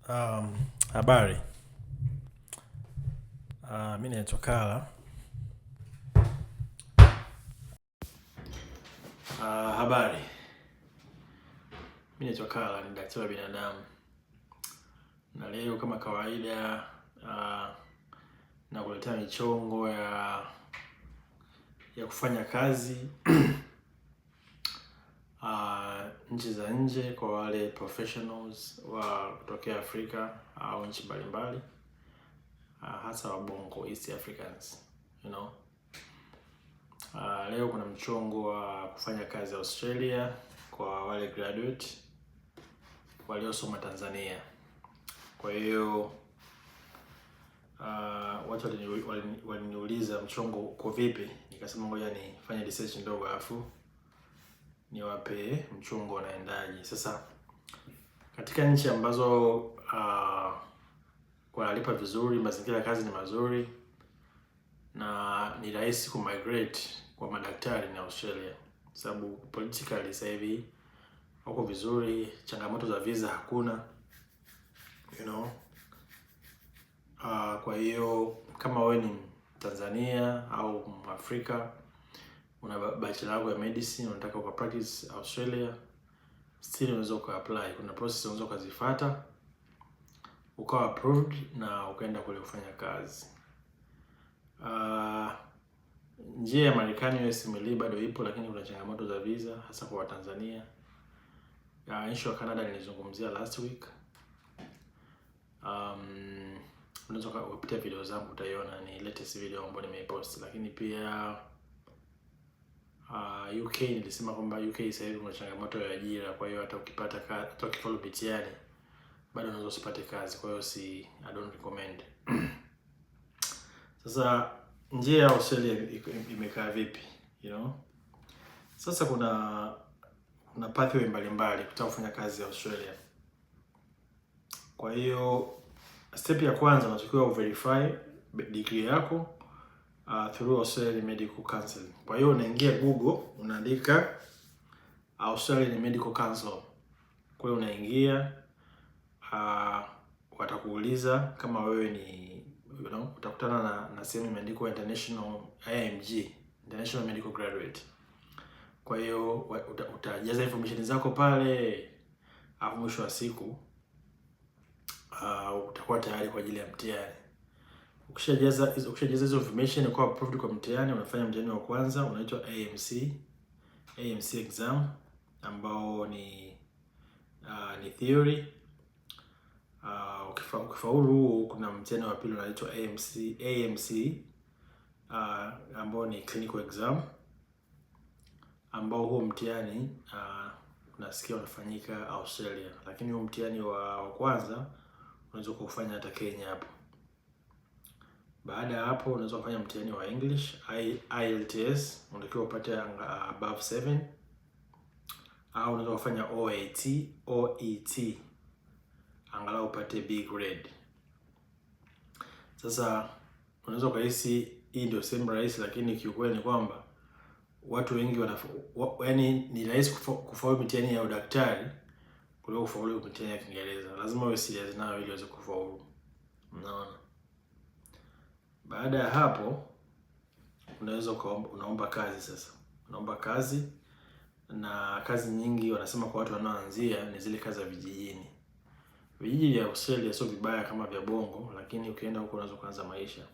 Habari. Mi naitwa Kala. Habari. Mi naitwa Kala, ni daktari wa binadamu, na leo kama kawaida nakuletea michongo ya kufanya kazi nchi za nje kwa wale professionals wa kutokea Afrika au nchi mbalimbali, hasa wabongo East Africans. Leo kuna mchongo wa kufanya kazi Australia kwa wale graduate waliosoma Tanzania. Kwa hiyo watu waliniuliza mchongo uko vipi, nikasema ngoja nifanye research ndogo alafu niwape mchongo unaendaje. Sasa katika nchi ambazo wanalipa vizuri, mazingira ya kazi ni mazuri na ni rahisi kumigrate kwa madaktari ni Australia, sababu politically sasa hivi wako vizuri, changamoto za visa hakuna. Kwa hiyo kama wewe ni Tanzania au Afrika, una bachelor yako ya medicine, unataka uka practice Australia, still unaweza uka apply. Kuna process unaweza ukazifuata ukawa approved na ukaenda kule kufanya kazi. Njia ya Marekani USMLE bado ipo, lakini kuna changamoto za visa hasa kwa Watanzania. Issue ya Canada nilizungumzia last week. Unaweza kupitia video zangu utaiona ni latest video ambayo nimeipost, lakini pia UK nilisema kwamba UK sasa hivi kuna changamoto ya ajira, kwa hiyo hata ukipata hata ukifaulu mitihani bado unaweza usipate kazi, kwa hiyo si I don't recommend. Sasa njia ya Australia imekaa vipi? Sasa kuna pathway mbalimbali kutaka kufanya kazi ya Australia. Kwa hiyo step ya kwanza unatakiwa uverify degree yako through Australian Medical Council. Kwa hiyo unaingia Google unaandika Australian Medical Council. Kwa hiyo unaingia, watakuuliza kama wewe ni utakutana na sehemu imeandikwa International IMG, International Medical Graduate. Kwa hiyo utajaza information zako pale, alafu mwisho wa siku utakuwa tayari kwa ajili ya mtihani. Ukishajaza hizo information kwa approved kwa mtihani, unafanya mtihani wa kwanza unaitwa AMC exam ambao ni theory. Ukifaulu huo, kuna mtihani wa pili unaitwa AMC ambao ni clinical exam, ambao huo mtihani unasikia unafanyika Australia, lakini huo mtihani wa kwanza unaweza kufanya hata Kenya hapo. Baada ya hapo unaweza kufanya mtihani wa English IELTS, unatakiwa upate above 7 au unaweza kufanya OAT, OET angalau upate B grade. Sasa unaweza ukahisi hii ndio sehemu rahisi, lakini kiukweli ni kwamba watu wengi yaani ni rahisi kufaulu mitihani ya udaktari kuliko kufaulu mitihani ya Kiingereza. Lazima uwe serious nayo ili uweze kufaulu. Unaona? Baada ya hapo unaweza unaomba kazi sasa. Unaomba kazi, na kazi nyingi wanasema kwa watu wanaoanzia ni zile kazi za vijijini. Vijiji vya Australia sio vibaya kama vya Bongo, lakini ukienda huko unaweza kuanza maisha.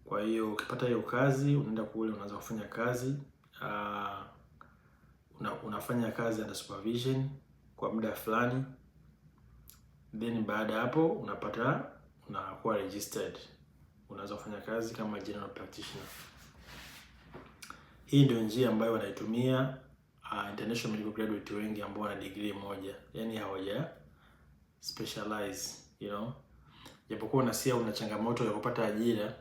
Kwa hiyo ukipata hiyo kazi unaenda kule unaanza kufanya kazi, unafanya kazi under supervision kwa muda fulani, then baada ya hapo unapata unakuwa registered, unaweza kufanya kazi kama general practitioner. Hii ndio njia ambayo wanaitumia international medical graduate wengi ambao wana degree moja, yani hawaja specialize. Japokuwa unasikia una changamoto ya kupata ajira,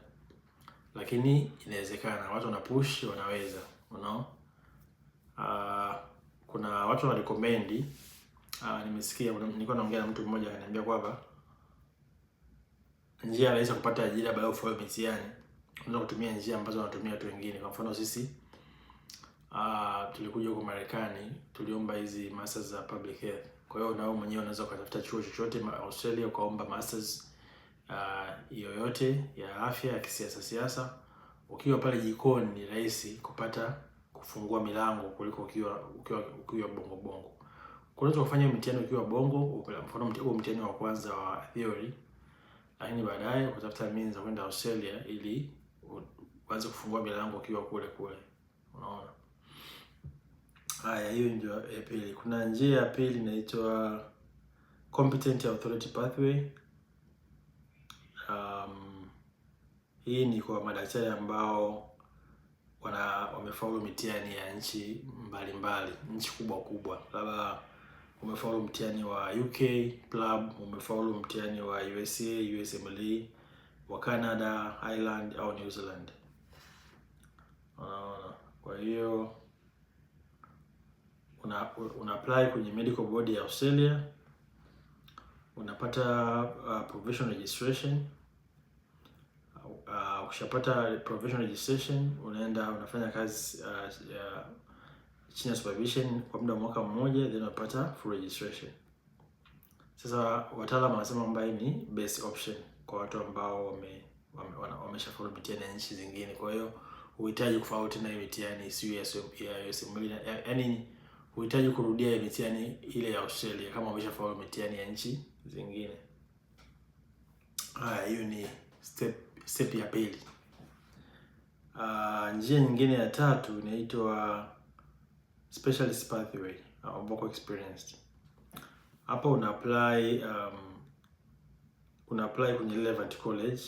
lakini inawezekana, watu wana push, wanaweza. Kuna watu wana recommend, nimesikia nilikuwa naongea na mtu mmoja akaniambia kwamba njia rahisi ya kupata ajira baada ya kufaulu mitihani, unaweza kutumia njia ambazo wanatumia watu wengine. Kwa mfano sisi tulikuja huko Marekani, tuliomba hizi masters za public health. Kwa hiyo na wewe mwenyewe unaweza ukatafuta chuo chochote Australia ukaomba masters yoyote ya afya ya kisiasa siasa. Ukiwa pale jikoni ni rahisi kupata kufungua milango kuliko ukiwa bongo bongo. Unaweza kufanya mtihani ukiwa bongo, mfano huo mtihani wa kwanza wa theory, lakini baadaye ukatafuta means za kwenda Australia ili uanze kufungua milango ukiwa kule kule. Unaona? Haya, hiyo ndio ya pili. Kuna njia ya pili inaitwa Competent Authority Pathway. Hii ni kwa madaktari ambao wamefaulu mitihani ya nchi mbalimbali, nchi kubwa kubwa, labda umefaulu mtihani wa UK PLAB, umefaulu mtihani wa USA USMLE, wa Canada, Ireland au New Zealand. Unaona, kwa hiyo una apply kwenye medical board ya Australia, unapata provisional registration. Ukishapata provisional registration unaenda unafanya kazi chini ya supervision kwa muda wa mwaka mmoja, then unapata full registration. Sasa wataalamu wanasema kwamba hii ni best option kwa watu ambao wameshafaulu mitihani ya nchi zingine. Kwa hiyo huhitaji kufaulu tena hiyo mitihani sio ya USMLE, yaani huhitaji kurudia mitihani ile ya Australia kama umeshafaulu mitihani ya nchi zingine. Haya, hiyo ni step ya pili. Njia nyingine ya tatu inaitwa specialist pathway au vocal experienced. Hapa una apply kwenye relevant college,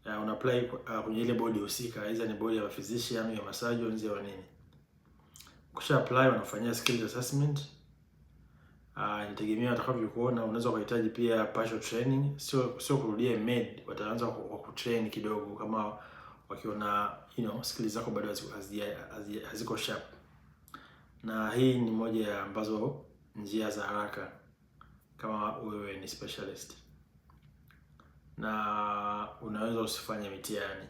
una apply kwenye ile bodi husika, aidha ni bodi ya physician, ya surgeons au nini. Ukisha apply wanafanyia skills assessment. Inategemea watakavyokuona. Unaweza kuhitaji pia partial training, sio kurudia med, wataanza kwa kutrain kidogo kama wakiona skills zako bado haziko sharp. Na hii ni moja ya ambazo njia za haraka kama wewe ni specialist, na unaweza usifanye mitihani,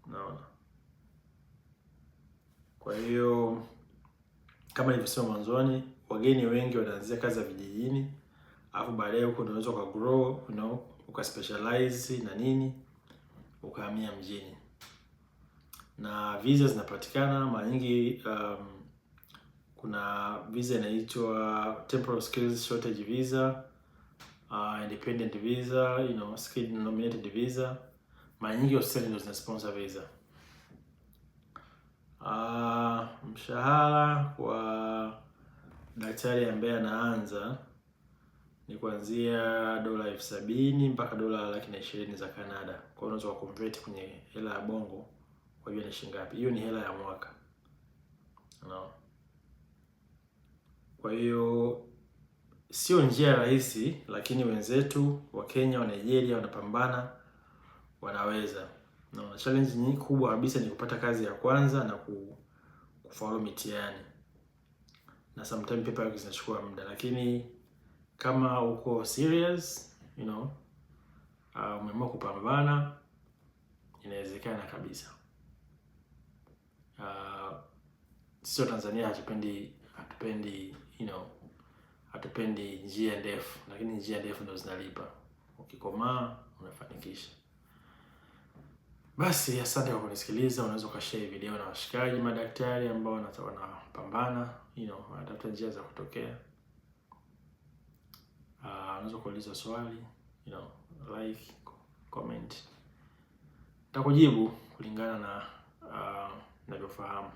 unaona. Kwa hiyo kama nilivyosema mwanzoni, wageni wengi wanaanzia kazi za vijijini, alafu baadaye huko unaweza uka grow, uka specialize na nini, ukahamia mjini. Na visa zinapatikana mara nyingi. Kuna visa inaitwa temporary skills shortage visa, independent visa, skilled nominated visa. Mara nyingi Australia ndio zina sponsor visa. Mshahara wa daktari ambaye anaanza ni kuanzia dola 70,000 mpaka dola 120,000 za Canada. Kwa hiyo unaweza kuconvert kwenye hela ya bongo kwa hiyo ni shilingi ngapi? Hiyo ni hela ya mwaka. No. Kwa hiyo sio njia rahisi, lakini wenzetu wa Kenya, wa Nigeria wanapambana, wanaweza. No, challenge nyingi kubwa kabisa ni kupata kazi ya kwanza na kufaulu mitihani, na sometimes paperwork zinachukua muda, lakini kama uko serious, umeamua kupambana, inawezekana kabisa. Sio Tanzania hatupendi njia ndefu, lakini njia ndefu ndo zinalipa. Ukikomaa unafanikisha. Basi asante kwa kunisikiliza. Unaweza ukashare video na washikaji madaktari ambao wanapambana, wanatafuta njia za kutokea. Unaweza kuuliza swali, like, comment, nitakujibu kulingana na ninavyofahamu.